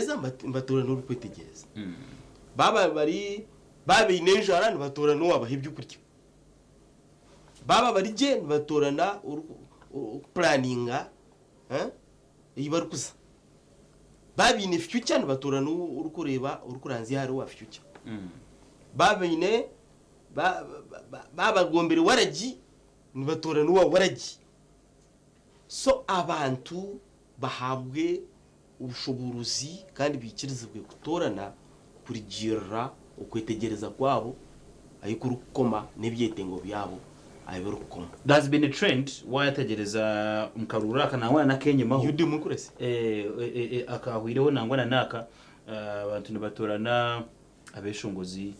Nibakwetegyereza nibatoorana orikwetegyereza. Baaba bari baaba baine enjara nibatoorana owaabaha ebyokurya. Baaba bari gye nibatoorana orikupuraninga ei barikuza. Baaba baine future nibatoorana orikureeba orikuranzya ahari owa future. Baaba baine baaba bagombire waragi nibatoorana owa waragi. So abantu bahabwe obushoboorozi kandi baikirizibwe kutoorana kurugiirira okwetegyereza kwabo ahu kurikukoma n'ebyetengo byabo ahu birikukoma. There has been a trend waayetegyereza omu karuuru aka nangwa na n'ak'enyimaho New democracy. Akaahweireho nangwa na n'aka abantu nibatoorana abeeshongozi,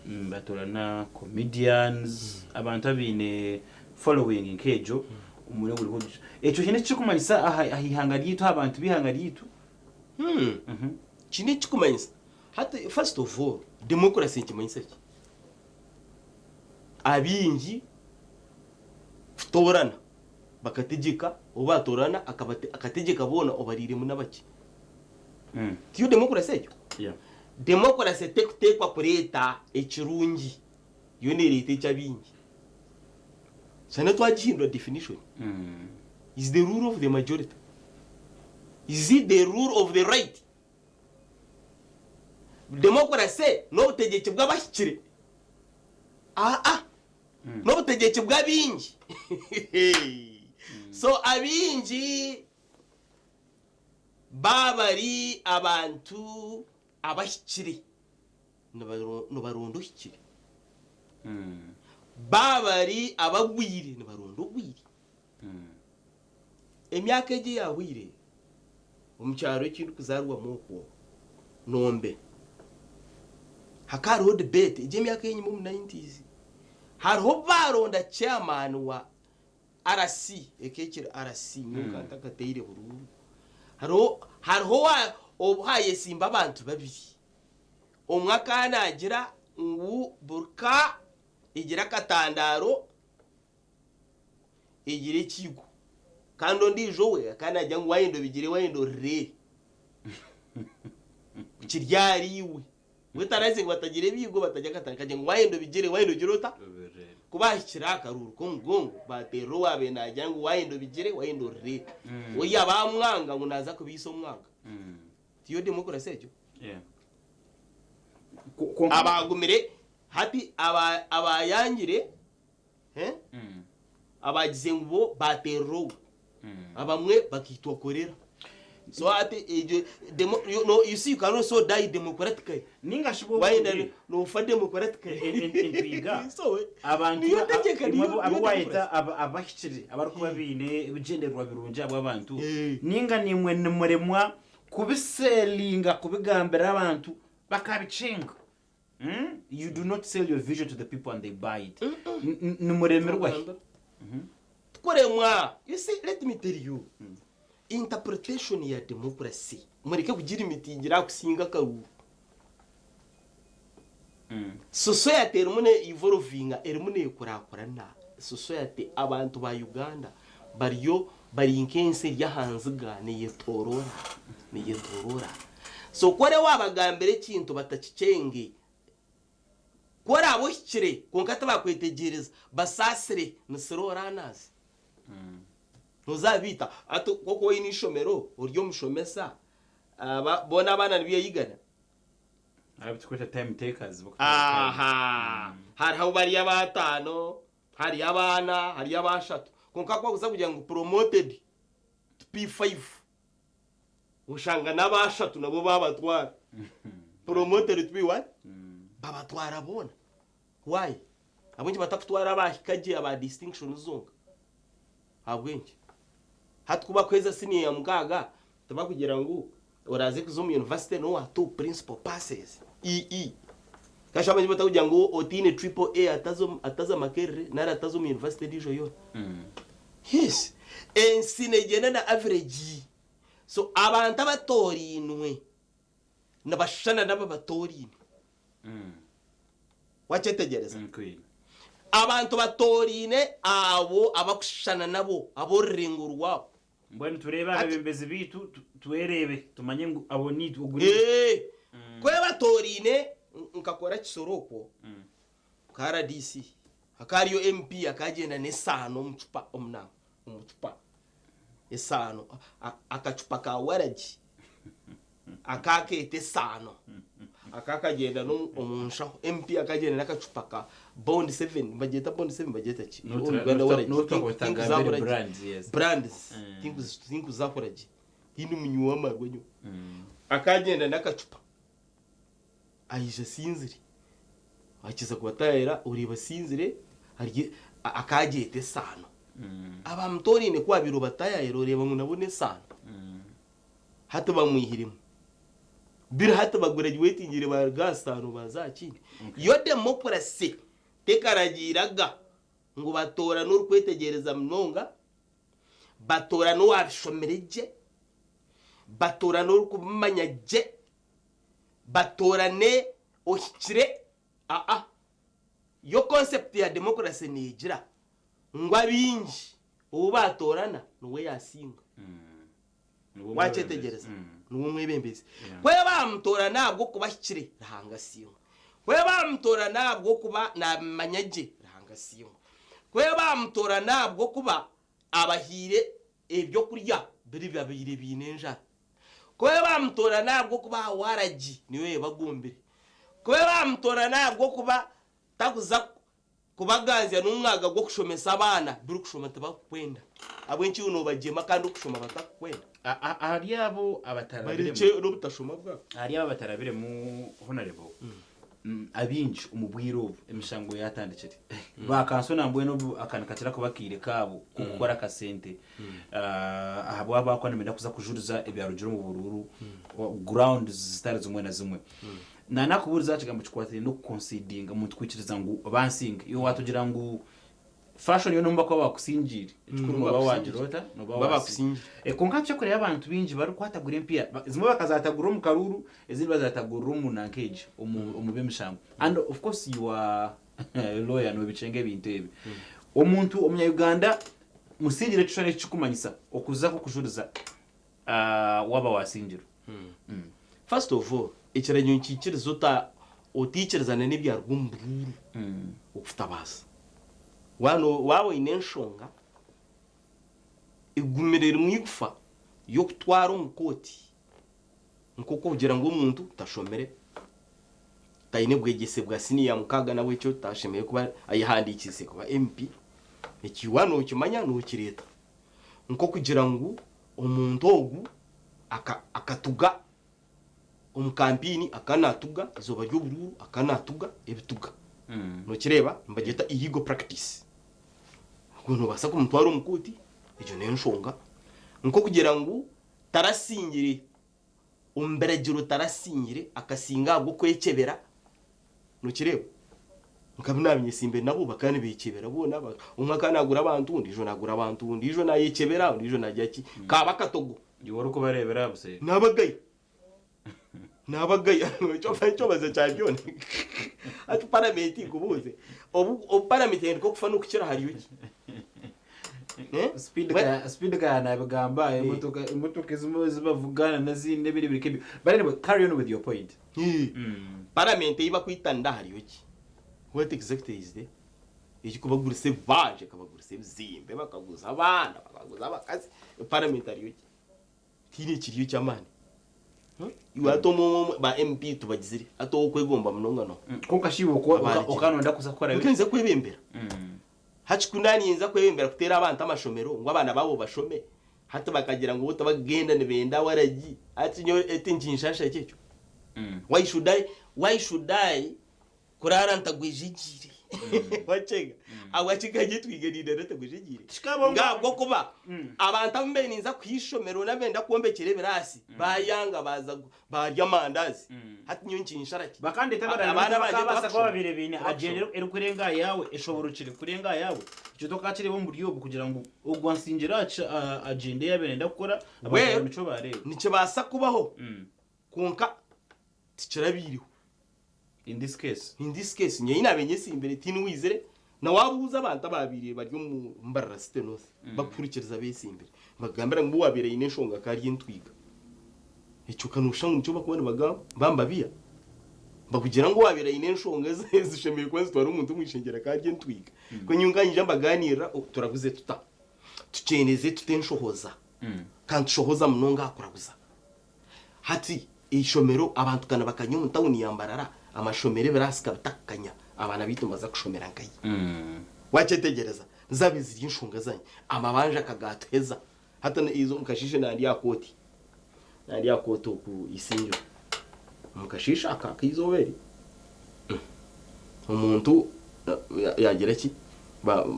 nibatoorana comedians, abantu abaine following nk'egyo omu muringo guriho gutyo. Ekyo haine eki kirikumanyisa aha ihanga ryaitu, aha bantu b'eihanga ryaitu? Kiine eki kirikumanyisa. Hati first of all, democracy nikimanyisa ki? Abaingi kutoorana bakategyeka, ou baatoorana akategyeka boona obariiremu n'abakye. Tiyo democracy egyo? Democracy terikuteekwa kureeta ekirungi, yo neereeta eky'abaingi. Shana twagihindura definition, is the rule of the majority? Is it the rule of the right? Democracy n'obutegyeki bw'abahikire? Aa, n'obutegyeki bw'abaingi. So abaingi Baaba bari abantu abahikire, nibaronda ohikire. Baaba bari abagwire, nibaronda ogwire. Emyaka egi eyaahweire, omu kyaro eki ndikuzaarwamu okwo, Nombe, hakaba hariho debate, egi emyaka ey'enyima omu nineties, hariho obu baaronda chairman wa RC, ekekire RC, nyowe nkaba ntakateire buruuru. Hariho hariho owa obu hayesimba abantu babiri. Omwe akaba naagira ngu buri ka egire akatandaaro, egire ekiigo. Kandi ondiijo we akaba naagira ngu waayenda obigire waayenda orireere. Kiri ahariiwe. We taragize ngu batagira ebiigo batagira akatare akagira ngu wayenda obigire wayenda ogire ota? Ku baahikire aha karuuru k'omugongo baateerera owaabaire naagira ngu wayenda obigire wayenda orireete. Oya baamwanga ngu naaza kubaisa omwanga. Tiyo democracy egyo? Abaagumire hati abaayangire Abagize ngu bo baateerera ogwo. Abamwe bakaitwa korera. So hati egyo demo you no you see you can also die democratically. Ninga shi Wayenda obundi noofa democratically. Entwiga So abantu niyo ntegyeka imwe niyo abu niyo waayeta democracy. abahikire abarikuba baine ebigyendererwa birungi ahabw'abantu Eh. ninga naimwe nimuremwa kubiseelinga kubigambira abantu bakabikinga. You do not sell your vision to the people and they buy it. Nimuremerwa hi? Tukuremwa. You see, let me tell you. Interpretation ya democracy. Mureke kugira emitingira aha kusinga akaruuru. Society erimu ne evolvinga, erimu nekurakurana. Society, abantu ba Uganda bariyo bari nk'ensi eri aha nziga neyetorora, neyetorora. So ku orebe wabagambira ekintu batakikyenge, ku oraabe ohikire kwonka tibakwetegyereza, basaasire ni slow learners. Nozabiita hati nk'oku oine eishomero ori omushomesa, boona abaana nibeyigana? Abu turikweta time takers. B'okutwara time. Aha, hariho abu bari abataano, hariyo abaana, hariyo abashatu. Kwonka ku wakuza kugira ngu promoted to P5, oshanga n'abashatu nabo babatwara. Promoted to be what? Babatwara boona. Why? Ahabw'enki batakutwara abahika gye aba distinction zonka? Ahabw'enki? Hati ku bakuheeza siniya ya mukaaga, tibakugira ngu Oraaze kuza omu university n'owa two principal passes EE. Kasha abandi batakugira ngu otaine triple A ataza ataza Makerere nari ataza omu university endiijo yoona. Yes. Ensi negyenda na average. So abantu abatoorainwe nibashushana n'ababatooraine. Wakyetegyereza? Abantu batooraine abo abakushushana nabo, ab'orurengo rwabo. Mbwenu tureebe Hati- abebembezi baitu tu- twereebe tumanye ngu abo niitwe ogu ni Eh, kwebatoraine nkakora kisoro okwo nka RDC hakariyo MP akagyenda n'esaano omu cupa omu omu cupa esaano akacupa ka waragi akakeeta esaano akakagyenda omu nshaho MP akagyenda n'akacupa ka Bond 7 nibagyeta Bond 7 bagyeta ki Uganda waragi Notagambire brands, yes. Brands tinkuzahura gye tindi munywi w'amarwa nyowe akagyenda n'akacupa aija asinzire akiza kubatayayira oreeba asinzire ari akagyeta esaano abamutoraine ku wabaire obatayayira oreeba ngu nabo n'esaano hati bamwihiremu biri hati bagurajuwetingire baruga aha saano baza aha kindi yo democracy tekaragiiraga ngu batoorane orikwetegyereza munonga batoorane owabishomire gye batoorane orikubimanya gye Batoorane ohikire aa. Yo concept ya democracy negira ngu abaingi ou batoorana niwe yasinga. Wakyetegyereza? Niwe omwebembezi. Ku bamutoorana ahabw'okuba ahikire, Ruhanga asiimwe. Ku bamutoorana ahabw'okuba nabimanya gye, Ruhanga asiimwe. Ku bamutoorana ahabw'okuba abahaire ebyokurya biri babaire baine enjara. Ku baamutoorana ahabw'okuba aha waragi niyo ebagombire. Ku baamutoorana ahabw'okuba takuza kubaganzya n'omwaga gw'okushomesa abaana, biri kushoma tibakukwenda. Ahabw'enki iwe noobagyema kandi okushoma batakukwenda? Ahari abo abatarabiremu. Barekye n'obutashoma bwabo. Ahari abo abatarabiremu Honarebo, abaingi omu bwire obu emishango yatandikire ba kanso nambwenu obu aka nikakira kuba akaire kaabo k'okukora akasente ahabwabo abakuba nibenda kuza kujuriza ebyarugire omu buruuru grounds zitari zimwe na zimwe. Nanakubuuriza aha kigambo kikwatiraine n'okuconsidinga omuntu kwikiriza ngu bansinga iwe watugira ngu Fashion yo nobu bakuba bakusingiire ekikuru noba wagira ota noba wasinga. Kwonka tukyakureeba abantu baingi barikwatagura empiiha zimwe bakazatagurira omu karuuru ezindi bazatagurira omu nanka egi omu by'emishango and of course you are a lawyer nobikyenga ebintu ebi. Omuntu omunya Uganda musingire ekishushani eki kikumanyisa okuza kukujuriza waaba wasingirwe. First of all ekiragiro nikikiriza ota otaikirizana n'ebyaruga omu buruuru okutabaasa. Waaba oine enshonga egumire erimu eigufa y'okutwara omu kooti nk'okugira ngu omuntu tashomire, taine bwegyese bwa siniya mukaaga nahabwekyo tashemereire kuba ayehandiikiise kuba MP, eki waaba nookimanya nookireeta. Nk'okugira ngu omuntu ogu akatuga omu kampeyini akaba naatuga eizooba ry'oburuuru akaba naatuga ebituga. Nookireeba? Nibagyeta illegal practice. Ogwo noobaasa kumutwara omu kooti, egyo n'enshonga. Nk'okugira ngu tarasingire omu biragiro tarasingire, akasinga ahabw'okwekyebera. Nokireeba? Nka abu naabinyesimbire nabo bakaba nibeekyebera boona, omwe akaba naagura abantu, ondiijo naagura abantu, ondiijo naayekyebera, ondiijo naagira ki, kaaba akatogo. Iwe orikubareebera aha buseeri. Naabagaya. Naabagaya. Ekyobazo kya byona. Hati paramenti nkubuuze, obu obu paramenti etandika okufa n'okukira hariyo ki? Eh? Speed ka speed ka nabigamba emotoka emotoka ezimwe ezibavuga na n'ezindi n'ebindi biri nk'ebyo. But anyway, carry on with your point. Paramenti ei bakwitanira hariyo ki? What exactly is there? Ekikubagurisa ebibanja, ekabagurisa ebizimbe, bakaguza abaana, bakaguza abakazi, paramenti hariyo ki? Tihaine ekiriyo eky'amaani. Iwe hati omwe omwe ba MP tubagizire, hati ow'okwegomba munonga n'oha? Kwonka shi iwe okaba noyenda kuza kukora biki? Nka kwebembera. Hati ku naninza kwebembera kuteera abantu amashomero ngu abaana baabo bashome, hati bakagira ngu bo tibakugenda nibenda waragi, hati nyowe eti nikinshasha ki ekyo? Why should I, why should I kuraara ntagwejegyeire? Wakyega? Ahabwaki nkanye twige nindara ntagwejegyeire? Kikabaho Nga ahabw'okuba abantu abu mbaire ninza kuha eishomero nabenda kwombekyera ebiraasi bayanga baaza Barya amandazi. Hati nyowe nikinshara ki? Bakandeta Abaana abarara bangye bakabaasa kuba tibakushoma. babaire baine agenda erikurenga aha yaawe eshoborokire kurenga aha yaawe. Ekyo tokakireeba omu buryo obu kugira ngu ogu ansingire aha ki- aha agenda ei abaire nayenda kukora abantu Well, nikyo baareeba. nikibaasa kubaho kwonka tikirabaireho. In this case. In this case nyowe ei naabaire nyesimbire tihaine owaizire. Na waabuuza abantu abaabaire bari omu Mbarara City North bakuhurikiriza beesimbire, nibakugambira ngu owaabaire aine enshonga akaba ari entwiga. Ekyo ka nooshusha ngu nikyo barikuba nibagamba, nibaba nibabiha. Nibakugira ngu owaabaire aine enshonga ezishemereire kuba nizitwara omuntu omu ishengyero akaba ari entwiga. Kwonka nyowe nka nyija mbagaaniirira, turaguze tuta? Tukyendeze tuta enshohoza? Ka nitushohoza munonga aha kuraguza. Hati eishomero abantu ka nibakanya omu tawuni ya Mbarara, amashomero ebiraasi ka bitakukanya, abaana baitu nibaza kushomera nkahi? Wakyetegyereza? Nizo ziri enshonga zangye. Amabanja ka gaatuheza. Hati eizo mukasheeshe nandi aha kooti, nandi aha kooti oku Isingiro. Omukasheeshe aka ak'eizooba eri, omuntu yaagira ki,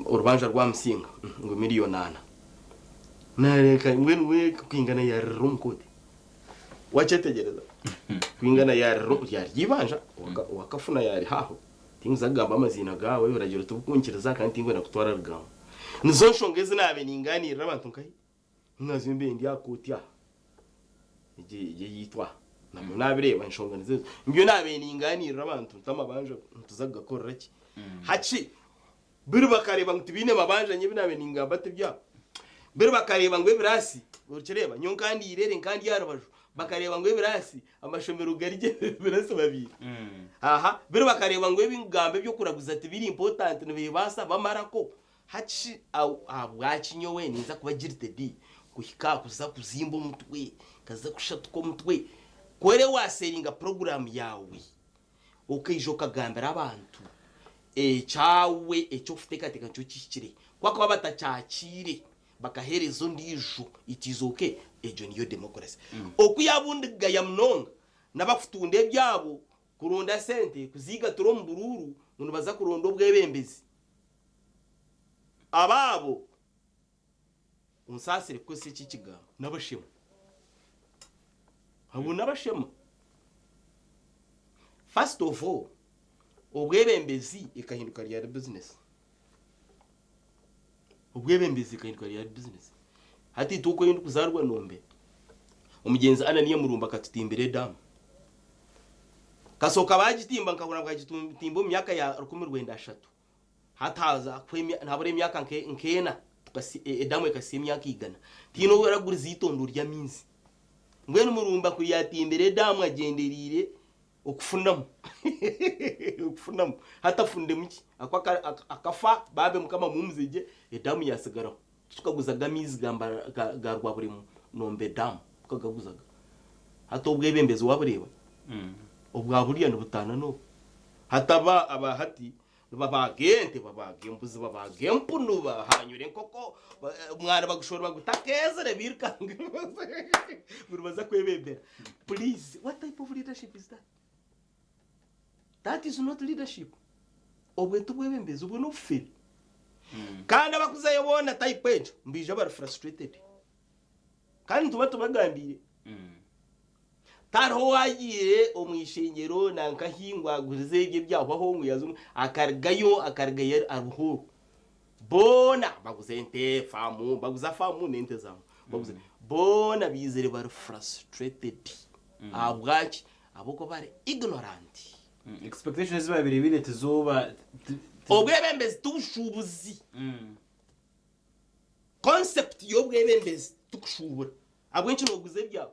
orubanja rwamusinga ngu miriyoni ana. Nareeka mbwenu we kwingana yaririra omu kooti. Wakyetegyereza? Kwingana yaririra ryari ry'eibanja owakafuna yariha aho. Tinkuza kugamba amaziina gaabo ebiragiro tibikunkiriza kandi tinkwenda kutwara rugambo. Nizo nshonga ezi naabaire ningaaniirira abantu nkahi nkaza mbaire ndi aha kooti aha egyo eyaitwe aha nabwo naabireeba enshonga nizo ezo. Nibyo naabaire ningaaniirira abantu nti amabanja nituza kugakorera ki? Hati Biri bakareeba ngu tibaine mabanja nyowe ebi naabaire ningamba ti byabo. Biri bakareeba ngu ebiraasi, okireeba, nyowe nka ndiire ere nka ndi aha rubaju, bakareeba ngu ebiraasi, amashomero gari gye ebiraasi babiire. Aha, biri bakareeba ngu ebi nkugamba eby'okuraguza tibiri important nibeebaasa bamarako. Hati shi ahabwaki nyowe ninza kuba guilted kuhika aha kuza kuzimba omutwe, nkaza kushatuka omutwe? Ku ori waaseringa puroguraamu yaawe, Okaija okagambira abantu ekyawe eki orikuteekateeka nikyo kihikire. Ku bakuba batakyakiire bakaheereza ondiijo, it is okay. Egyo niyo democracy. Oku yaaba ondigaya munonga n'abakutunda ebyabo kuronda sente kuziigatira omu buruuru ngu nibaza kuronda obwebembezi, abaabo Onsaasire kukozesa eki ekigambo, n'abashema. Abo n'abashema. First of all, obwebembezi ekahinduka ryari business. Obwebembezi ekahinduka ryari business. Hati itwe oku ndi kuzaarwa Nombe, omugyenzi Anania Murumba akatutimbira edamu. Kasooka baagitimba nkahurira ngu bakagitimba omu myaka ya 1930. Hati haza kuhwa nihabura emyaka nk'ena edamu ekahitsya emyaka igana. Tihaine ou araguriza eitondo ry'amaizi. Mbwenu Murumba ku yaatimbire edamu agyendereire okufunamu okufunamu. Hati afuniremu ki? Ahabw'okuba akafa bambe Mukama amuhumuze gye, edamu yaatsigaraho. Titukaguzaga amaizi ga Rwaburemu Nombe Dam, tukagaguzaga. Hati obwebembezi waabureeba? Obwa buriya nibutaana n'obu. Hati aba aba hati nibabaaga ente, babaaga embuzi, babaaga empunu, bahanyura enkoko, omwana bagushora baguta akeezire bairukanga ngu nibaza kwebembera. Please, what type of leadership is that? That is not leadership. Obwe tibwebembezi, obwe n'obufere. Kandi abakuzayo boona type egyo nibaija bari frustrated. Kandi nituba tubagambiire. Tihariho owaagiire omu ishengyero nankahi ngu agurize ebye ebyahwaho ngu yaaza omu akarugayo akarugayo ari buhooro. Boona baguza ente, faamu, baguza faamu n'ente zaabo. Baguza boona baizire bari frustrated. Ahabwaki? Ahabw'okuba bari ignorant. Expectation ezi baabaire baine tizooba Obwebembezi tibushuubuzi. Concept y'obwebembezi tikushuubura. Ahabw'enki nooguza ebyawe?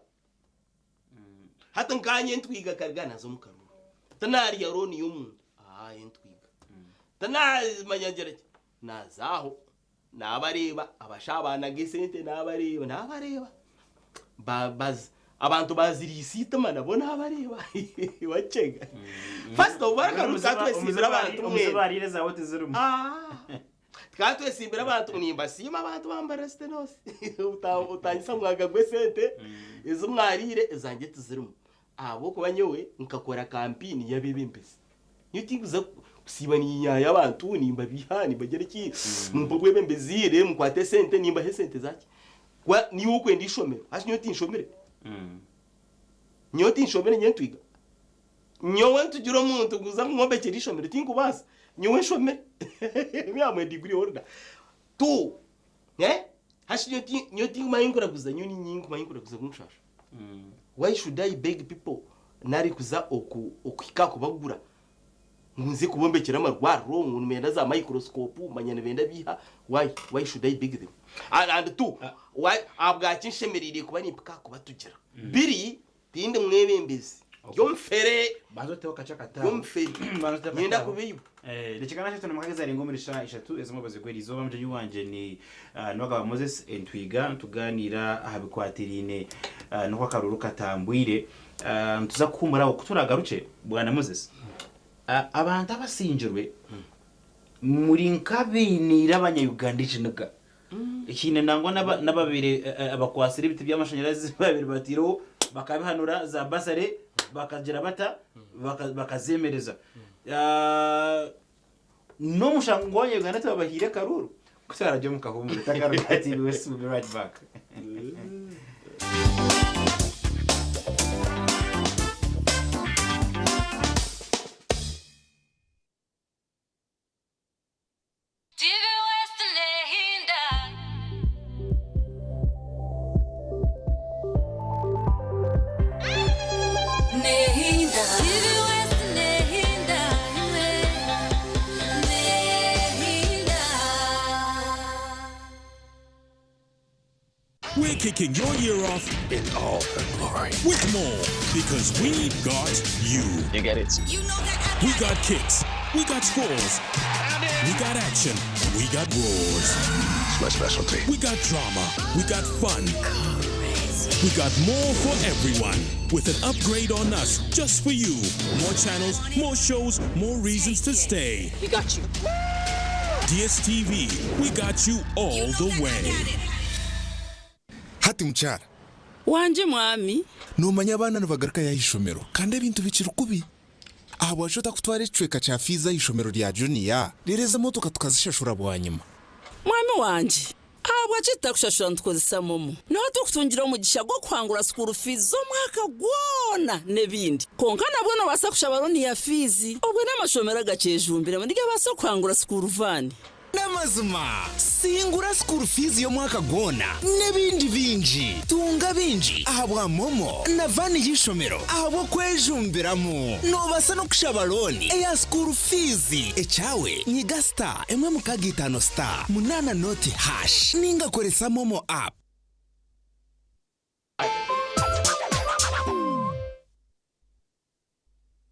Hati nkaanye entwiga kariga naza omu karuru. Tinaarya looni y'omuntu. Aa entwiga. Tinaamanya ngira ki. Naaza aho naabareeba abashaho baanaga esente naabareeba naabareeba. Ba- baza abantu baaziriisa eitima nabo naabareeba. Wakyega. First of all akaruru kaatwesimbire abantu mwena. Omuzibu ariire zaawe tizirimu. Ah. Tukaba twesimbire abantu ngu nimbasiima abantu ba Mbarara City North. Otangisa omwaga gw'esente ezi mwariire ezangye tizirimu. Ahabw'okuba nyowe nkakora kampeyini y'abeebembezi. Nyowe tinkuza kusiiba niinyaaya abantu nimbabiiha nimbagira ki, mumpe obwebembezi reero mukwate esente nimbaha esente zaki? Kuba niiwe orikwenda eishomero, haza nyowe tinshomire. Nyowe tinshomire nyowe ntwiga. Nyowe nitugira omuntu ngu za kumwombekyera eishomero tinkubaasa. Nyowe nshomire. Me am a degree holder. Tu eh hashi nyowe ti nyowe tinkumanya nkuraguza nyowe ninye nkumanya nkuraguza ngu nshasha. Why should I beg people nari kuza oku okuhika kubagura? Ngu nze kubombekyera amarwariro ngu nibenda za microscope manya nibenda biiha why why should I beg them and, and two why ahabwaki nshemereire kuba nimpika aha kubatugira biri tindi mwebembezi ndi omufere Banza oteho akakye ndi akataho. omufere Banza oteho nyenda akataho. kuba iwe Eh, Ekiganda kyaitu namaka zarenga omuri shaaha ishatu ez'omwebazyo gw'erizooba mugyenyi wangye ni ah, Niwagaba Moses Entwiga nitugaaniira aha bikwatiriine ah, n'oku akaruru katambwire. Ah, nituza kuhuumuraho ku turagarukye bwana Moses. Abantu abasingirwe muri nk'abainiire abanya-Uganda ekiniga. Haine nangwa n'ababaire abakwatsire ebiti by'amashanyarazi babaire bataireho bakabihanura za basare bakagira bata bakazemereza. N'omushango ngu abanya-Uganda tibabahaire akaruuru? Ku turaarugye omu kahuumuro takaruga TV West will be right back. TV West nehinda. Nehinda. TV West nehinda. Imwe. Nehinda. We're kicking your year off in all her glory. with more because we got you. You get it? You know that I We got kicks. We got scores. We got action. We got roars. It's my specialty. We got drama. We got fun. We got more for everyone. With an upgrade on us just for you. More channels, more shows, more reasons to stay. We got you. DSTV, we got you all You know the that I way. got it. Hati mukyara. Wangye mwami. Noomanya abaana nibagarukayo aha ishomero kandi ebintu bikiri kubi. Ahabwaki otakutwara ekicweka kya fiizi aha ishomero rya juniya reero ezi emotoka tukazishashura bwanyima? Mwami wangye, ahabwaki tutakushashura nitukozesa momo? Niho turikutungira omugisha gw'okuhangura sikuuru fiizi z'omwaka gwona n'ebindi. Kwonka nabwo noobaasa kushaba looni ya fiizi. Obwe n'amashomero agakyejumbiremu nigabaasa kuhangura sikuuru vaani. N'amazima, singura school fees y'omwaka gwona n'ebindi bingi. Tunga bingi ahabwa momo na vani y'eishomero ahabw'okwejumbiramu. Noobaasa n'okushaba looni eya school fees. Ekyawe nyiga star emwe mukaaga itaano star munaana noti hash ninga koresa momo app.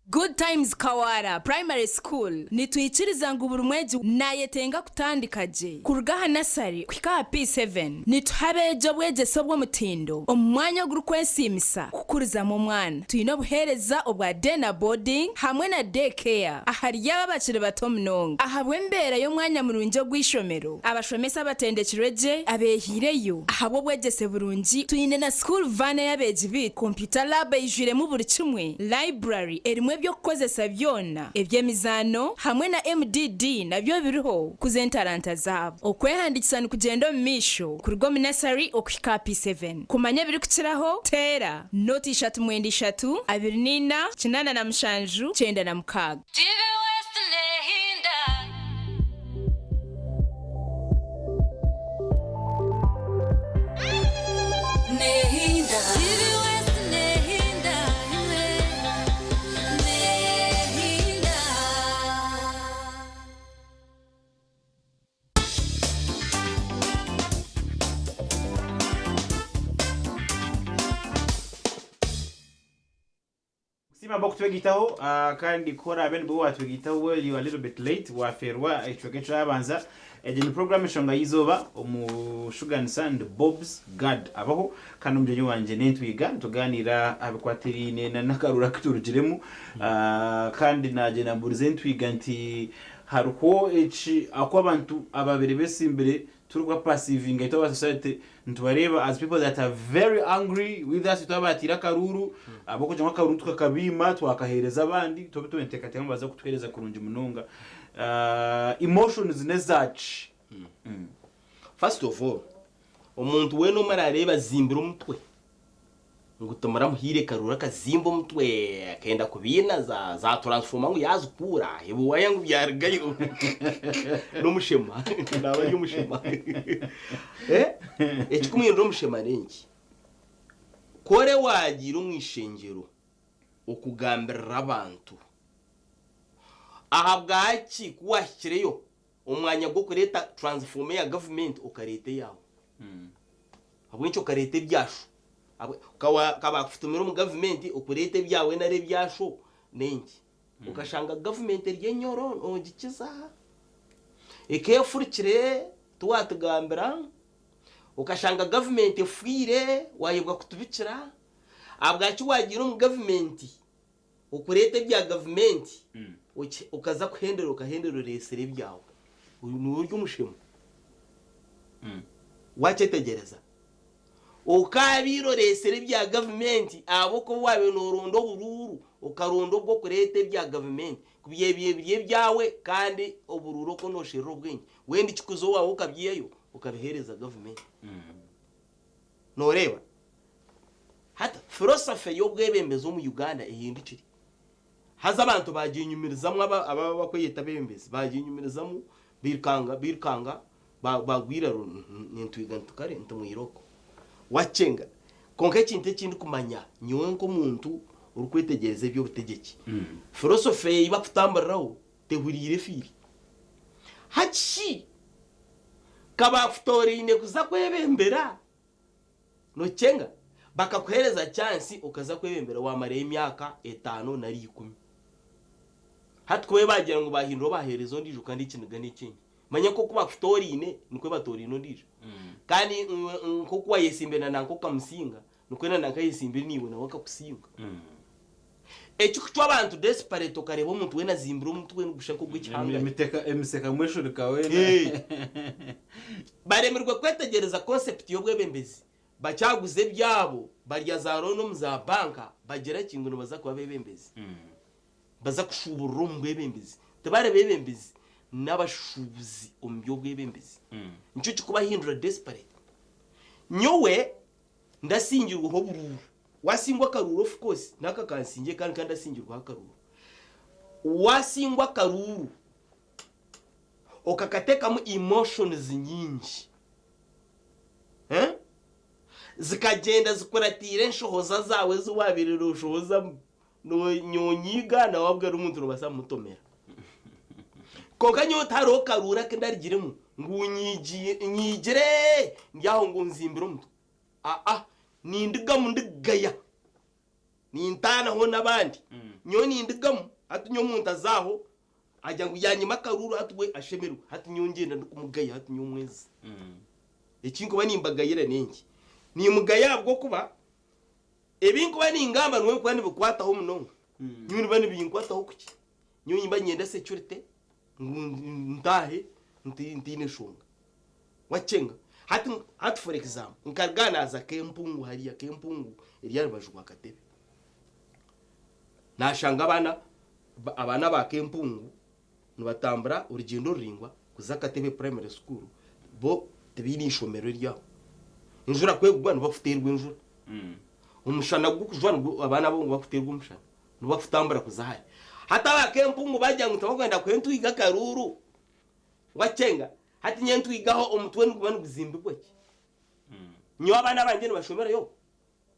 Good Times Kawara Primary School nitwikiriza ngu buri mwegi nayetenga kutandika gye kuruga aha nasari kuhika aha P7. Nituha abeegi obwegyese obw'omutindo omu mwanya ogurikwesiimisa kukurizamu omwana. Twine obuheereza obwa day na boarding hamwe na day care ahari abo abakiri bato munonga. Ahabw'embeera y'omwanya murungi ogw'eishomero, abashomesa abatendekirwe gye abeehiireyo ahabw'obwegyese burungi, twine na school van ey'abeegi beitu, computer lab eijwiremu buri kimwe, library erimu eby'okukozesa byona, eby'emizaano hamwe na MDD nabyo biriho kukuza entaranta zaabo. Okwehandiikisa nikugyenda omu maisho kuruga omu nasari okuhika aha P7. Kumanya ebirikukiraho, teera nooti 3 93 24 87 96. TV West nehinda. Nehinda. TV West nehinda. Imwe. Nehinda. Kusiima ab'okutwegitaho kandi ku oraabe nibwo waatwegitaho well you are a little bit late waafeerwa ekicweka ekirabanza. Egi ni program Enshonga y'eizooba omushuganisa ndi Bobs Gad abaho kandi omugyenyi wangye n'Entwiga nitugaaniira aha bikwatiraine na n'akaruuru aku turugiremu kandi naagyenda mbuurize Entwiga nti hariho eki aku abantu ababaire besimbire turikuba perceiving itwe aba society nitubareeba as people that are very angry with us itwe abaatiire akaruuru ahabw'okugira ngu akaruuru tukakabiima twakaheereza abandi twaba tubeteekateeka ngu nibaza kutuheereza kurungi munonga emotions n'ezaaki? First of all, omuntu weena omwe araareeba azimbire omutwe ngu timuramuhaire karuru akazimba omutwe akenda kubiina za za transformer ngu yaazikuura ebiwaya ngu byarugayo n'omushema naaba ari omushema. Eh? Ekikumuhindura omushema n'enki? Ku ore waagiire omu ishengyero okugambirira abantu. Ahabwaki ku waahikireyo omu mwanya gw'okureeta transformer ya gavumenti okareeta eyaawe? Ahabw'enki okareeta ebyasho? Ka baakufutumire omu gavumenti okureeta ebyawe nari ebyasho n'enki? Okashanga gavumenti eri enyoro noogikiza, eka efurukire tiwaatugambira, okashanga gavumenti efiire waayebwa kutubikira. Ahabwaki waagiire omu gavumenti okureeta ebya gavumenti okaza kuhendera okahendera oreetsire ebyawe? Niiwe ori omushema. Waakyetegyereza? Okaabaire oreetsire ebya gavumenti ahabw'okuba waabaire nooronda oburuuru, okaronda obw'okureeta ebya gavumenti. Ku byabaire biri ebyawe kandi oburuuru okwo noosherura obwengye, wenda ekikuza owaawe okabyihayo okabiheereza gavumenti. Nooreeba? Hati philosophy y'obwebembezi omu Uganda ehindukire. Haza abantu baagyenyumirizamu aba abakweyeta abeebembezi baagyenyumirizamu bairukanga bairukanga bagwa eiraro nitwiga nti kare nti mwiroko. Wakyenga. Kwonka ekintu eki ndikumanya nyowe nk'omuntu orikwetegyereza eby'obutegyeki, philosophy ei bakutamburiraho tehuriire efiire. Hati shi ka baakutooraine kuza kwebembera Nokyenga bakakuhereza chance okaza kwebembera wamarayo emyaka etano nari ikumi. Hati kubayo bagira ngu bahindura obahereza ondijo kandi ekiniga nekyingi. Manya nkoku bakutoreine nikwe batoreine ondijo. Kandi nkoku wayesimbire na nanka okamusinga nikwe na nanka ayesimbire naiwe nawe akakusinga. Ekikucwa abantu desperate okareba omuntu wena azimbire omutwe nigusha nkogwekihangare. Emiseka mweshurika wena. Baremirwe kwetegyereza concept y'obwebembezi, bakyaguza ebyabo, barya za loan omu za banka, bagira ki ngu nibaza kuba abebembezi. Baza kushuuburira omu bwebembezi. Tibari bebembezi, n'abashuubuzi omu by'obwebembezi. Nikyo kikubahindura desperate. Nyowe ndasingirweho oburuuru. Wasingwa akaruuru of course n'aka kansingye kandi ka ndasingirweho akaruuru. Wasingwa akaruuru okakateekamu emotions nyingi eh zikagyenda zikuratiire enshohoza zaawe ezi waabaire nooshohozamu noonyiiga nawe abwo ari omuntu noobaasa kumutomera. Kwonka nyowe tihariho karuuru aku ndarugiremu ngu nyiigire ndi aho ngu nzimbire omutwe. Aa nindigamu ndigaya. Nintaanaho n'abandi. Nyowe nindigamu, hati nyowe omuntu aza aho agira ngu yanyima akaruuru hati we ashemererwe, hati nyowe ngyenda ndikumugaya hati nyowe mwezi. Eki nkuba nimbagayira n'enki? Nimugaya ahabw'okuba ebi nkuba ningamba niwe bikuba nibikwataho munonga. Nyowe nibiba nibinkwataho kuki? Nyowe nimba niinyenda security ngu ntaahe ntaine nshonga. Wakyenga. Hati, hati for example, nkaruga aha naaza Kempungu hariya, Kempungu eri aha rubaju rwa Katebe. Naashanga abaana, abaana ba Kempungu nibatambura orugyendo ruraingwa kuza Katebe Primary School, bo tibaine ishomero eryabo. Enjura ku ekugwa nibakuteerwa enjura. Omushana gukujwa nigwo abaana abo nibakuteerwa omushana, nibakutambura kuza hare. Hati aba Kempungu baagira ngu tibakwenda kuha entwiga akaruuru, Wakyenga, hati nyowe ntwigaho omutwe niguba niguzimbibwa ki? Nyowe abaana bangye nibashomerayo,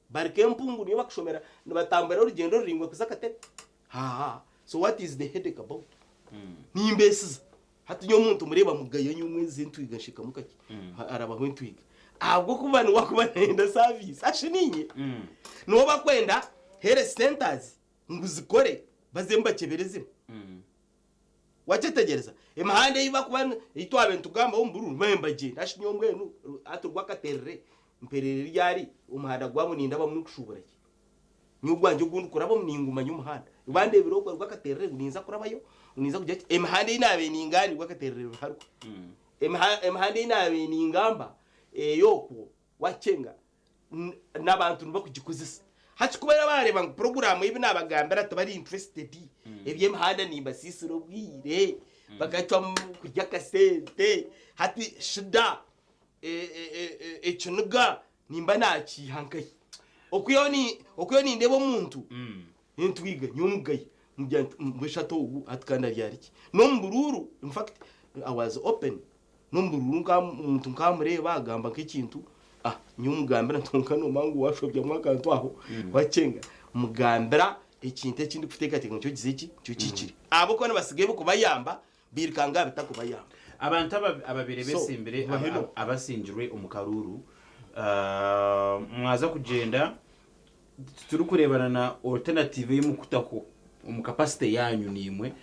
bari k'empungu niyo bakushomera, nibatambura orugyendo ruraingwa kuza Katebe. Haa, so what is the headache about? Nimbeesiza. Hati nyowe omuntu mureeba mugaya nyowe mwezi entwiga nshekamu kakye, arabaho entwiga. Ahabw'okuba niwe akuba nayenda service, ashi niinye. Niwe bakwenda health centers ngu zikore, baze mubakyeberezemu. Wakyetegyereza? Emihanda ei bakuba ei twabaire nitugambaho omu bururu babaire nibagyenda hati nyowe mbwenu hati rwakaterere mperere ryari omuhanda gwabo nindabamu nkushuubura ki? Nyowe ogwangye ogu ndikurabamu ningumanya omuhanda. Bandeebire okwe rwakaterere ngu ninza kurabayo ngu ninza kugira ki emihanda ei naabaire ningaana rwakaterere ruharwa. Emihanda ei naabaire ningamba ey'okwo Wakyenga n'abantu nibakugikozesa. Hati ku baraabareeba ngu puroguraamu ebi naabagambira tibari interested, eby'emihanda nimbasiisira obwire, bakacwamu kurya akasente, hati shida, ekiniga nimba naakiiha nkahi? Okwihaho okwihaho nindeeba omuntu nintwiga nyowe mugaye, mugira nti mbwenu shi hati ogu hati kandi ari ahari ki? N'omu buruuru in fact I was open. N'omu bururu omuntu nkamureeba agamba nk'ekintu, ah nyowe mugambira nti kwonka noomanya ngu washobyamu akantu aho, wakyenga. Mugambira. Ekintu eki ndikuteekateeka ngu nikyo kize ki? Nikyo kihikire. Ahabw'okuba nibasigayo kubayamba, bairukanga aha bitakubayamba. Abantu ababaire So, besimbire bahe no. abasingirwe omu karuuru, mwaza kugyenda titurikureebana na alternative ei mukutaho omu capacity yaanyu naimwe.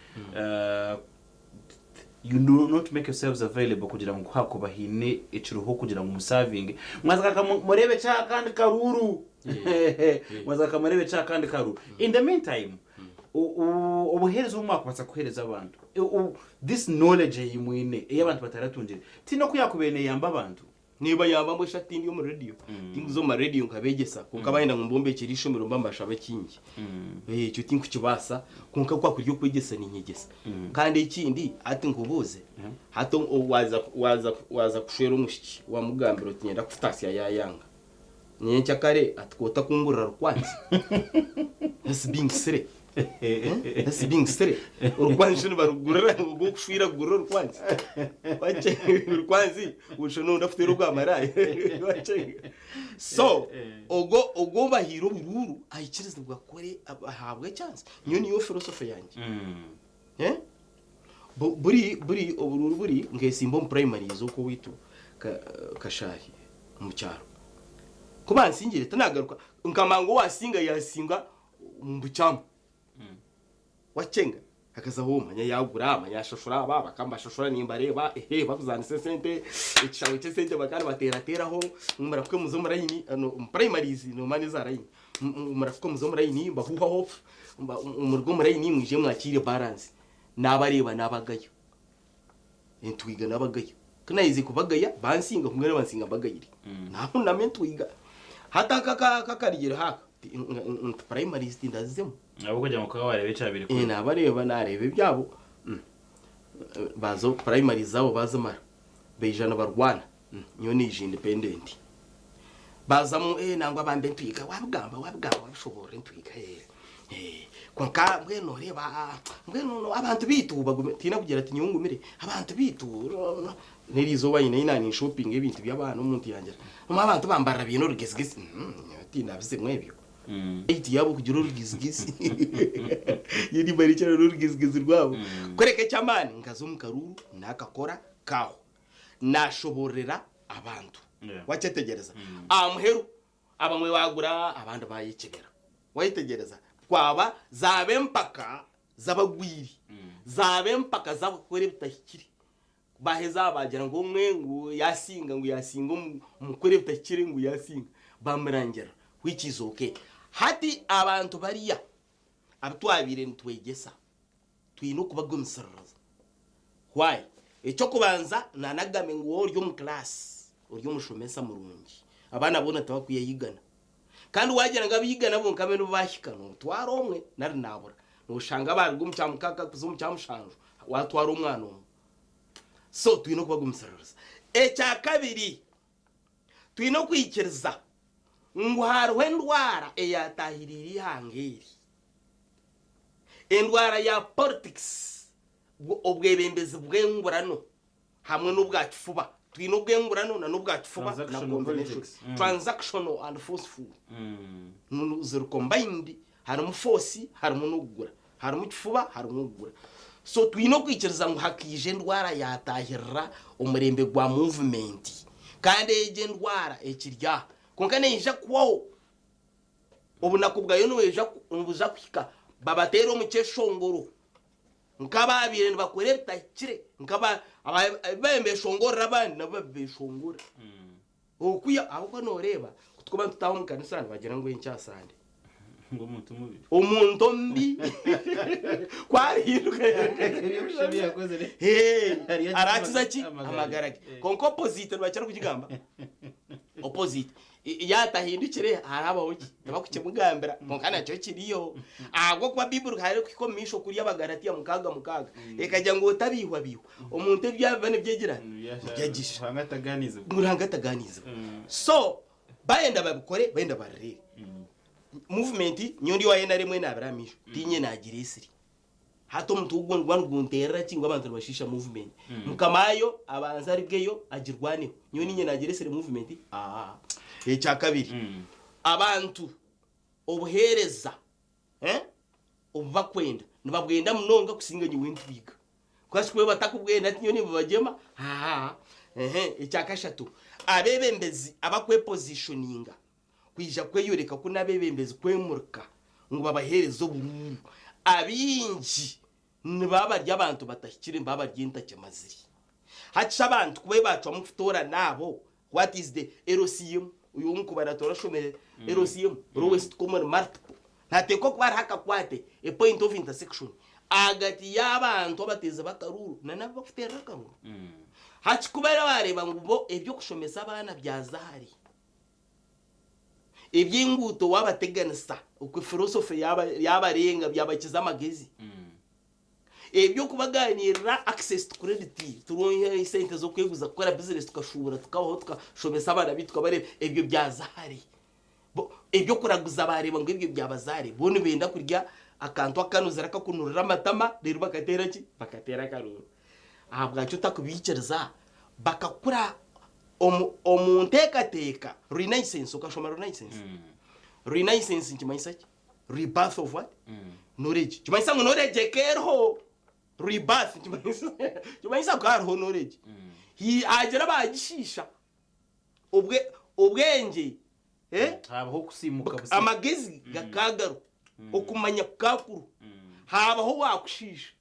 You do not make yourselves available kugira ngu kuhakuba haine ekiriho kugira ngu musavinge. Mwaza ka mureebe kya akandi karuuru. Mwaza ka mureebe kya akandi karuuru. In the meantime, obuheereza obu mwakubaasa kuheereza abantu, this knowledge ei mwine ei abantu bataratungire, tihaine oku yaakubaire neeyamba abantu? Nibayamba mbwenu shi hati tindi omu radio, tinkuza omu ma radio nkabeegyesa kwonka bayenda ngu mbombekyere eishomero mba mbashaba kingi. Ekyo tinkukibaasa kwonka ku hakuri okwegyesa ninyegyesa. Kandi ekindi hati nkubuuze, hati waaza waaza waaza kushwera omwishiki wamugambira oti niinyenda kukutaasya yaayanga, nyenkyakare ati k'otakungurira rukwanzi? That's being silly. That's being silly. Orukwanzi nibarugurira ogw'okushwera kugurira orukwanzi. Orukwanzi oshusha n'ondi akuteera ogwa maraaya. So ogwo ogwo obahaire oburuuru aikirizibwa akore ahabwe echance. Nyowe niyo philosophy yangye. Eh? Buri buri oburuuru buri nkesimba omu primaries okwo owaitu Kashari omu kyaro. Ku bansingire tinagaruka nkamanya ngu owasinga yasinga omu bukyamu. Wakyenga akazaho manya yagura manya yashashura aba bakaba nibashashura nimbareeba ehe bakuzaanisa esente ekishawe ky'esente bakaba nibateerateraho ngu murafuke muze omu layini omu primaries noomanya eza layini murafuke muze omu layini mbahuhaho muruge omu layini mwije mwakiire balance naabareeba naabagaya entwiga naabagaya ku naaherize kubagaya bansinga kwonka nibansinga mbagayire naahunama entwiga hati aka akarugire aka nti primaries tindazizemu. Ahabw'okugira ngu okaba waareeba ekyabaire kuri. Naabareeba naareeba ebyabo baaza primaries zaabo baazimara baija nibarwana nyowe naija independent baazamu nangwa bambe entwiga waabigamba waabigamba waabishoboorora entwiga kwonka mbwenu nooreeba mbwenu abantu baitu bagume tihaine arikugira ati nyowe ngumire abantu baitu N'eriizooba nyine ei naaninshoopinga ebintu by'abaana omuntu yangira ngu abantu bambarira baine orugezigezi. Nyowe tindabizemu ebyo. Beitu yaaba okugira orugezigezi nyowe nimbarekyera n'orugezigezi rwabo. Kureka eky'amaani nkaza omu karuuru naakakora kaaho. Naashoboororera abantu. Wakyetegyereza? Aha muheru abamwe baagura abandi baayekyebera. Wayetegyereza? Kwaba zaaba empaka z'abagwire, zaaba empaka z'abakukora ebitahikire. Ku baaheza baagira ngu omwe ngu yaasinga, ngu yaasinga omu kukora ebitahikire ngu yaasinga, baamurangira which is okay. Hati abantu bariya abu twabaire nitwegyesa twine okubagumisiririza. Why? Eky'okubanza naanagambye ngu waaba ori omu class ori omushomesa murungi, abaana boona tibakweyigana. Kandi waagira ngu abaigana bonka abe nibo baahika, nootwara omwe nari naabura. Nooshanga baaruga omu kyamukaaga kuza omu kyamushanju, waatwara omwana omwe. So twine okubagumisiririza. Ekya kabiri, twine okwikiriza ngu hariho endwara eyaatahiriire eihanga eri, endwara ya politics, obwebembezi bw'engurano hamwe n'obwa kifuba. Twine obw'engurano na n'obwa kifuba na Transactional combination. politics. Transactional and forceful. Ziri combined, harimu force harimu n'okugura. Harimu kifuba harimu okugura. So twine okwikiriza ngu hakaija endwara yatahirira omurembe gwa movement. Kandi egyo endwara ekiri aha. Kwonka neija kuhwaho. Obunaku bwayo nibuza kuhika babateere omu kyeshongoro. Nk'abaabaire nibakora ebitahikire, ebi baabaire nibeshongorera abandi nabo babibeshongore. Okwiha ahabw'okuba nooreeba ku turikuba nitutaaha omu kanisa nibagira ngu enkya Sande. Ngu omuntu mubi. Omuntu omubi ku arihinduka Eby'okusha ebi yakozire. Hey, Ariyo arakiza ki? amagara ge. Amagara ge. Kwonka opposite nibakira kugigamba. Opposite. Yaatahindukire harabaho ki? Tibakukimugambira kwonka nakyo kiriyo. Ahabw'okuba Baiburi hariho kuhika omu maisho kuriya Abagalatiya 6:6 ekagira ngu otabeihwabeihwa. Omuntu ebi abiba nibyo agira ati? Nibyo agisha. Ruhanga atagaaniizibwa. Ngu Ruhanga atagaaniizibwa. So bayenda babikore bayenda babireebe. Movement nyowe ndi owa NRM enaabire aha maisho tiinye naagireetsire. Hati omutwe ogwo niguba nigunteerera ki ngu abantu nibashiisha movement? Mukama waayo abanze arugeyo agirwaneho. Nyowe niinye naagireetsire movement? Aa. Ekya kabiri, abantu obuheereza eh? Obubakwenda nibabwenda munonga kusinga nyowe ntwiga. Kwasi kuba batakubwenda tinyowe nibubagyema haa. Ehe ekyakashatu abebembezi abakwepositioninga kwija kweyoreka ku n'abebembezi kwemurika ngu babahereze oburuuru abaingi nibaba bari abantu batahikire nibaba bari entakyamazire. Hati shi abantu ku bacwamu kutoorana abo what is the LCM oyu ow'omukubara torashomire LCM lowest common multiple nihateekwa kuba hariho akakwate a point of intersection ahagati y'abantu abateezi b'akaruuru na n'abu barikuteerera akaruuru. Hati ku baareeba ngu bo eby'okushomesa abaana byaza hare, eby'enguuto waabateganisa okwe philosophy yaabarenga byabakiza amagezi, Eby'okubaganiirira access to credit, turonke esente z'okweguza kukora bizinesi tukashuubura tukabaho tukashomesa abaana baitu tukabareeba, ebyo byaza hare. Bo eby'okuraguza baareeba ngu ebyo byabaza hare, bo nibenda kurya akantu akanuzire akakunurira amatama reero bakateera ki? Bakateera akarooro. Ahabwaki otakubaikiriza bakakura omu omu nteekateeka renaissance, okashoma renaissance? Renaissance nikimanyisa ki? Rebirth of what? Knowledge. Kimanyisa ngu knowledge eka eriho. Rebirth kimanyisa kimanyisa ngu hariho knowledge. Hi- Hagira abagishiisha. Obwe obwengye eh? Habaho okusiimuka busya. Amagezi gakagaruka. Okumanya kukakuru. Habaho owakushiisha.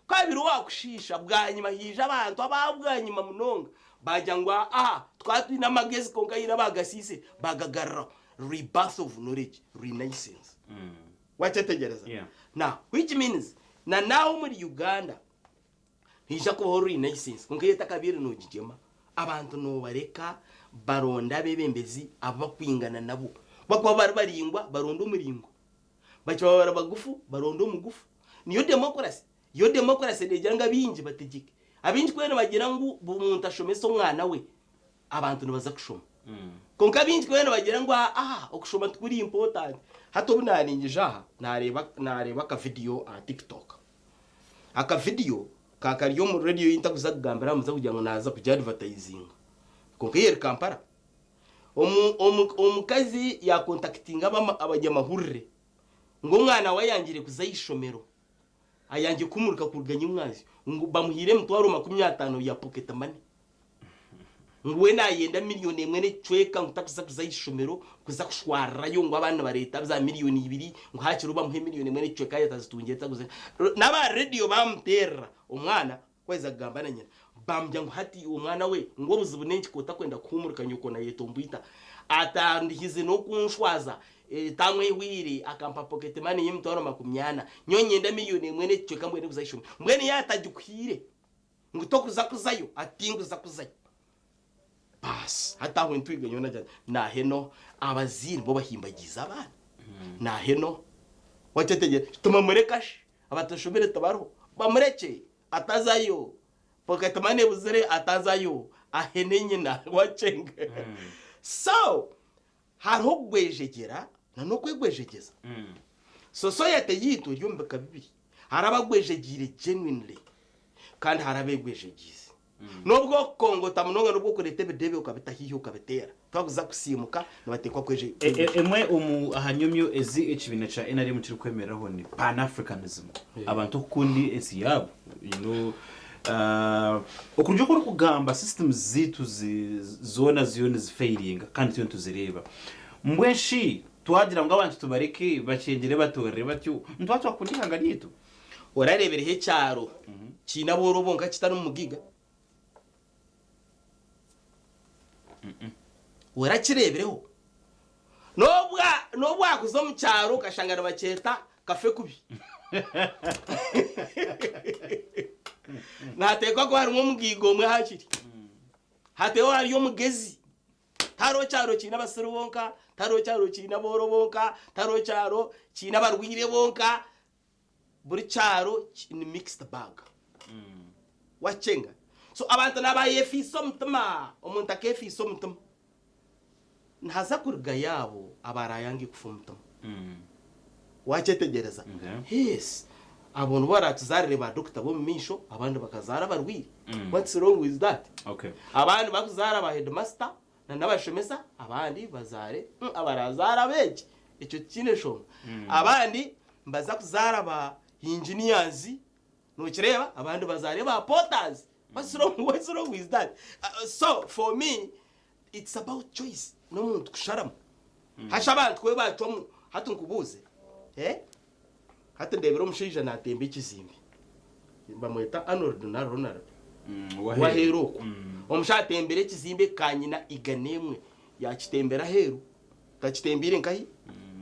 Ku habaire owakushiisha bwanyima haija abantu aba bwanyima munonga baagira ngu aa tukaba twine amagezi kwonka haine abaagasiisire baagagaruraho. Rebirth of knowledge, renaissance. Waakyetegereza? Yeah. Now, which means na naawe omuri Uganda haija kubaho renaissance kwonka yo etakabaire noogigyema. Abantu noobareka baronde abeebembezi abu bakwingana nabo. Ku bakuba bari baraingwa baronde omuraingwa. Bakibaba bari bagufu, baronda omugufu. Niyo demokurasi. Yo demokurasi negira ngu abaingi bategyeke. Abaingi ku nibagira ngu buri muntu ashomese omwana we, abantu nibaza kushoma. Kwonka abaingi ku nibagira ngu aa okushoma tikuri important. Hati obu naringije aha, nareeba nareeba akavidiyo aha TikTok. Akavidiyo ka kari omu rediyo ei ntakuza kugambira aha muze kugira ngu naaza kugiadvertisinga. Kwonka yo eri Kampala. Omukazi yakontakitinga abanyamahurire ngu omwana we ayangire kuza ah'eishomero, ayangire kumurika kuruga nyimwazyo ngu bamuhaire emitwaro 50 ya pocket money ngu we nayenda miriyoni emwe n'ekicweka ngu takuza kuza ah'eishomero kuza kushwarirayo ngu abandi nibareeta za miriyoni ibiri ngu hakiri bamuhe miriyoni emwe n'ekicweka yatazitungire takuza. N'aba rediyo bamuteerera omwana Ku aheza kugamba na nyina, baamugira ngu hati omwana we ngu obuzibu n'enki ku otakwenda kuhuumurika nyoko nayetomboita. Atandihize n'okunshwaza, tamwehwire akampa pocket money y'emitwaro 40. Nyowe nyenda miriyoni emwe n'ekicweka mbwenu kuza ah'ishomero. Mbwenu yaatagikuhaire ngu tokuza kuzayo, ati tinkuza kuzayo. Baasi hati aho entwiga nyowe nagira nti naaheno abazaire nibo bahimbagiize abaana. Naaheno wakyetegyereza tumamureka shi abatashomire tibariho bamurekye. Atazayo pocket money ebuzire atazayo ahene nyina watching so hariho okugwejegyera na nokwegwejegyeza society yitu eri omu bika bibiri hariho abagwejegyeire genuinely kandi hariho abegwejegyize nobwo okukongota munonga nobwo okureta ebidebe okabita haihi okabiteera twakuza kusiimuka nibateekwa kweje Emwe omu aha nyomyo ezi ekibiina kya nrm kirikwemereraho ni Pan Africanism, abantu okukunda ensi yaabo. You know, okuruga oku orikugamba systems zaitu zoona ziriyo nizifailinga kandi turiyo nituzireeba. Mbwenu shi twagira ngu abantu tubareke bakyengire batoorere batyo, nituba twakunda eihanga ryaitu? Orareebireho ekyaro kiine abooro bonka kitarimu mugaiga? Orakireebireho? N'obu wakuza omu kyaro okashanga nibakyeta kafe kubi. Nihateekwa kuba harimu omugaiga omwe hakiri. Hateho hariyo omugezi. Tihariho kyaro kiine abasiru bonka, tihariho kyaro kiine abooro bonka, tihariho kyaro kiine abarwaire bonka. Buri kyaro ni mixed bag. Wakyenga? So abantu nabayefiisa omutima, omuntu akefiisa omutima. Nihaza kurugayo abo abarayange kufa omutima. Wakyetegyereza? Yes. Abo nibo baratuzarire ba doctor b'omu maisho, abandi bakazaara abarwaire. What's wrong with that? Abandi bakuzaara ba headmaster na n'abashomesa, abandi bazaare abarazaare abeegi. Ekyo tikiine nshonga. Abandi. Nibaza kuzaara ba engineers, nokireeba, abandi bazaare ba porters. What's wrong, what's wrong with that? So for me, it's about choice n'omuntu kusharamu. Hasha abantu ku bacwamu, hati nkubuuze, eh? Hati ndebera omushaija natemba ekizimbe. Bamweta Arnold na Ronald. Waheeru okwo. Omushaija atembera ekizimbe kanyina igana emwe yakitembera aheeru. Takitembeire nkahi?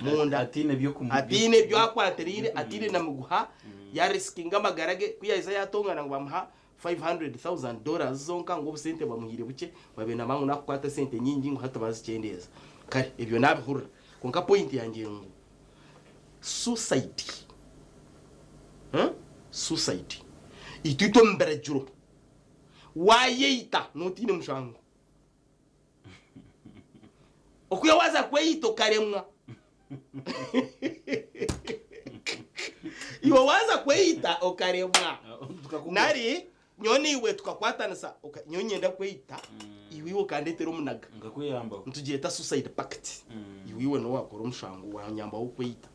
Munda. Ataine by'okumu- Ataine ebi akwatiriire, ataine na miguha, yarisikinga amagara ge, ku yaaza yaatongana ngu bamuha $500,000 dollars zonka ngu obusente bamuhaire bukye, babaire nibamanya ngu naakukwata esente nyingi ngu hati baazikyendeeza. Kare ebyo naabihurira. Kwonka point yangye ngu suicide, suicide, itwe itwe omu biragiro, waayeita nootiine mushango. Okwiha waaza kweyita okaremwa. Iwe waaza kweyita okaremwa. Nari nyowe naiwe tukakwatanisa nyowe nyenda kweyita iwe iwe okandetera omunaga. Nkakuyambaho. Nitugyeta suicide pact. Iwe iwe niwe wakora omushango wanyambaho kweyita.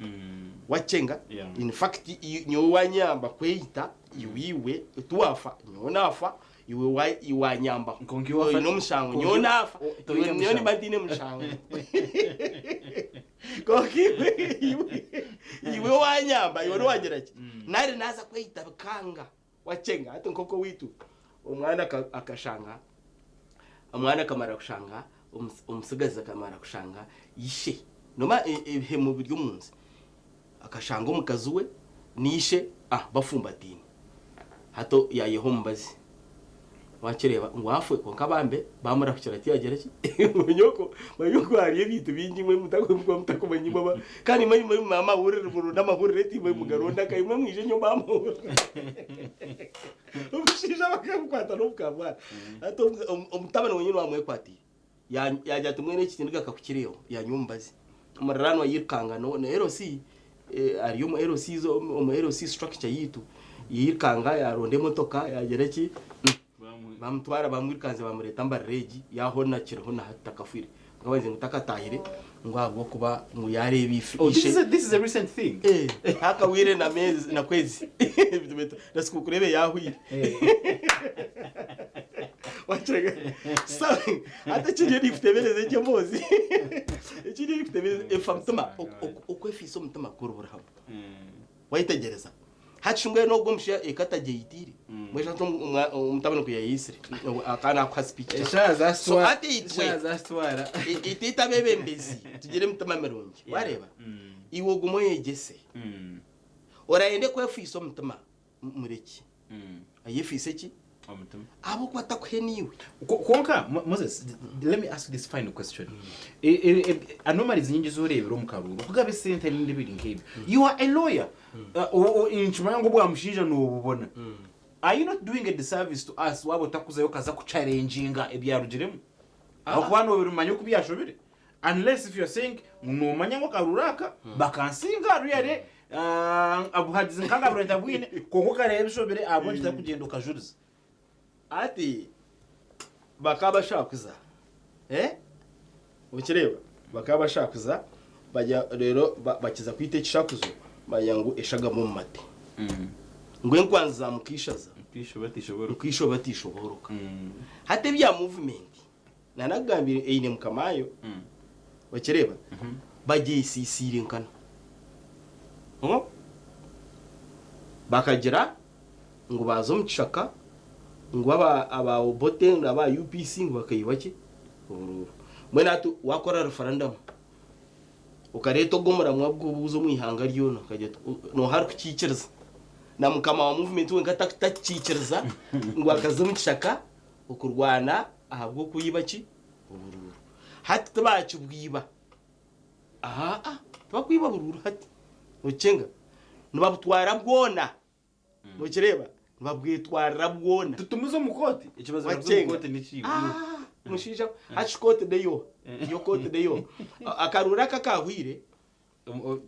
Wakyenga? In fact nyowe wanyamba kweyita iwe iwe tiwafa nyowe nafa Iwe wa wanyambaho. Kwonka iwe wafa- Oine omushango. kwonka Nyowe iwe- naafa. o- toine Iwe nyowe mushango. nimba ntaine mushango. Kwonka iwe iwe iwe wanyamba iwe niwagira ki? Nari naaza kweyita bikanga. Wakyenga hati nk'oku owaitu omwana aka- akashanga omwana akamara kushanga omus- omutsigazi akamara kushanga ishe. Noomanya e- ebihemu biri omu nsi. Akashanga omukazi we na ishe ah bafumbataine. Hati yaayeha omubazi. Waakireeba ngu afwe kwonka bambe baamurahukira tiyagira ki ngu nyoko manya oku hariyo ebintu bingi imwe mutakuba mutakumanya imwe aba kandi imwe imwe amahurire muronda amahurire ti imwe mugaronda nka imwe mwije nyowe mbahe amahurire. Omushaija bakamukwata n'obukamwana. Hati omutabani wenyini owamwekwatiire Yaagira ati, Mbwenu ekitiniga kakukireho, yaanywa omubazi. Omuriraanwa yairukanga na LC, ari omu LC omu LC structure yaitu, yairukanga yaaronda emotoka yaagira ki, baamutwara baamwirukanzya baamureeta Mbarara egi, yaahona akiriho na hati takafiire. Kwonka bangira ngu takataahire ngu ahabw'okuba ngu yaareeba ife Oh, this ishe. is a, this is a recent thing. Eh, hakahwire na meezi na kwezi na sikukureebe yaahwire. Wakiraga? So, hati ekiriyo nikutebereza ekyo emboozi ekiriyo nikutebereza efa mutima okwefiisa omutima kuri buri hamwe wayetegyereza hati mbwenu ogwo omushaija eka atagyeyitiire mbwenu hati omutabani ku yayeitsire akaba nakuha speech Eshaaha so zasitwara. hati itwe Eshaaha zasitwara. itwe abebembezi tugire emitima mirungi wareeba iwe ogume oyegyese orayende kwefiisa omutima murekye Ayefiise ki? Omutima. Ahabw'okuba takuhe naiwe. Kwonka, Moses, let me ask this final question. Anomalies nyingi ezi oreebire omu karuuru, okugaba esente n'ebindi ebiri nk'ebyo. You are a lawyer. Ninkimanya ngu obwamushaija noobubona. Are you not doing a disservice to us waaba otakuzayo okaza kuchallenginga ebyarugiremu? Ahabw'okuba noobimanya oku byashobire. Unless if you're saying ngu noomanya ngu akaruuru aka bakansinga really obuhagizi nka nkabaire ntabwine kwonka okareeba ebishobire ahabw'enki otarikugyenda okajuriza. Hati bakaba bashakuza eh okireeba bakaba bashakuza barya reero bakiza kwita ekishakuzo bamanya ngu eshagama omu mate ngu enkwanzi za mukaishaza nkaishoba tishobooroka hati ebya movement Nanakugambire eine mukama wayo okireeba bagyesisiire nkana bakagira ngu baaza omu kishaka ngu aba Obote aba UPC ngu bakaiba ki oburuuru mbwenu hati wakora referendum okareeta ogwo omuramwa gw'obuuza omu ihanga ryona okagira oti nooha arikukiikiriza na mukama wa movement wenka takukiikiriza ngu akaza omu kishaka Okurwana ahabw'okwiba ki? Oburuuru. Hati tibakibwiba. Aa, tibakwiba buruuru hati. Nokyenga? Nibabutwara bwona. Nokireeba? Nibabwetwarira bwona. Tutumize omu kooti. Ekibazo barakuza omu Wakyenga? kooti niki? Ah, mushaija, hati kooti neyo. Yo kooti neyo. Akaruuru aka akahwire,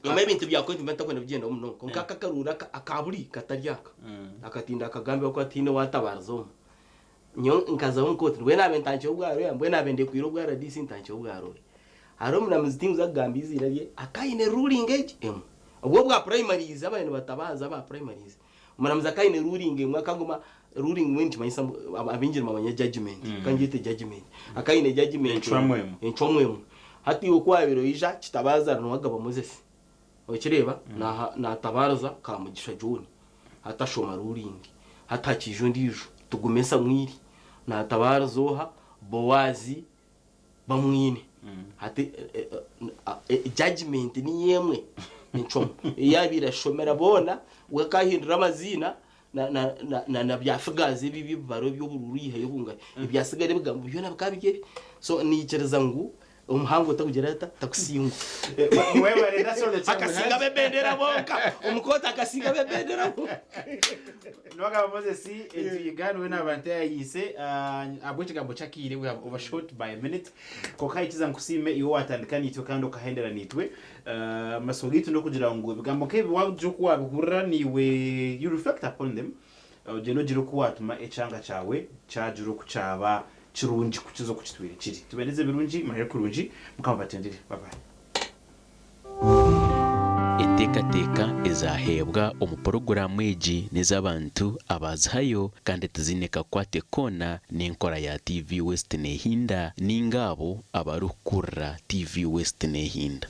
Nyuma ebintu bya kooti mba ntakwenda kubigyendaho munonga kwonka aka akaruuru aka akaburi katari aka akatinda akagambirwa ku hatiine owatabariza omwe. Nyowe nkazaho omu kooti mbwenu naabe ntandikireho obwa lawyer mbwenu naabe ndekwire obwa RDC ntandikireho obwa lawyer. Hariho omuramuzi tinkuza kugamba eiziina rye akaba aine ruling egi emwe. Obwo obwa primaries ababaire nibatabaaza aba primaries, omuramuzi akaba aine ruling emwe akaguma, ruling mbwenu nikimanyisa ngu abaingi nibamanya judgement, ka ngyete judgement, akaba aine judgement Encwamu emwe. Encwamu emwe. Hati iwe ku waabaire oija, Kitabaaza Nuwagaba Moses, okireba, naaha naatabaariza Kamugisha John, hati ashoma ruling, hati hakiija ondiijo, Tugume Samwiri, naatabaariza oha? Boazi Bamwine. Hati judgement niyo emwe encwamu eyabaire ashomera boona, we akahindura amaziina na bya figures ebi eby'ebibaro eby'oburuuru yihayo obungahi, ebyasigara ebigambo byona bikaba biri ebi. So naikiriza ngu omuhango takugira ata? Takusingwa. Mwebare, that's all the time we Akasinga had. ab'ebendera bonka, omu kooti akasinga ab'ebendera bonka. Nuwagaba Moses Ntuyiga niwe naaba ntayayiise ahabw'ekigambo ky'akaire we have overshot by a minute kwonka hakiza nkusiime iwe watandika naitwe kandi okahendera naitwe. Amatsiko gaitu n'okugira ngu ebigambo nk'ebi wagira oku wabihurira naiwe you reflect upon them ogyende ogire oku watuma ekyanga kyawe kyagira oku kyaba kirungi kukiza oku kitwire kiri. Tubendeze ebirungi, murare kurungi, Mukama abatendere. Bye bye. Enteekateeka ezaaheebwa omu puroguraamu egi n'ez'abantu abaazihayo kandi tiziine kakwate koona n'enkora ya TV West Nehinda ninga abo abarikukurira TV West Nehinda.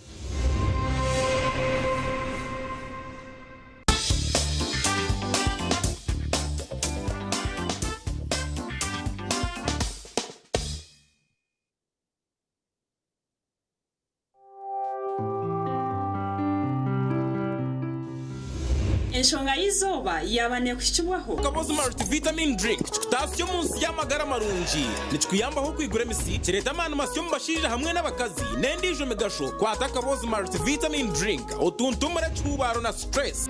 Enshonga y'eizooba yaaba neekuhikibwaho. Kabozi Multivitamin Drink kikutaasya omu nsi y'amagara marungi. Nikikuyambaho okwigura emisi, kireeta amaani masya omu bashaija hamwe n'abakazi, n'endiijo migasho. Kwata Kabozi Multivitamin Drink otuntumure ekihuubaaro na stress.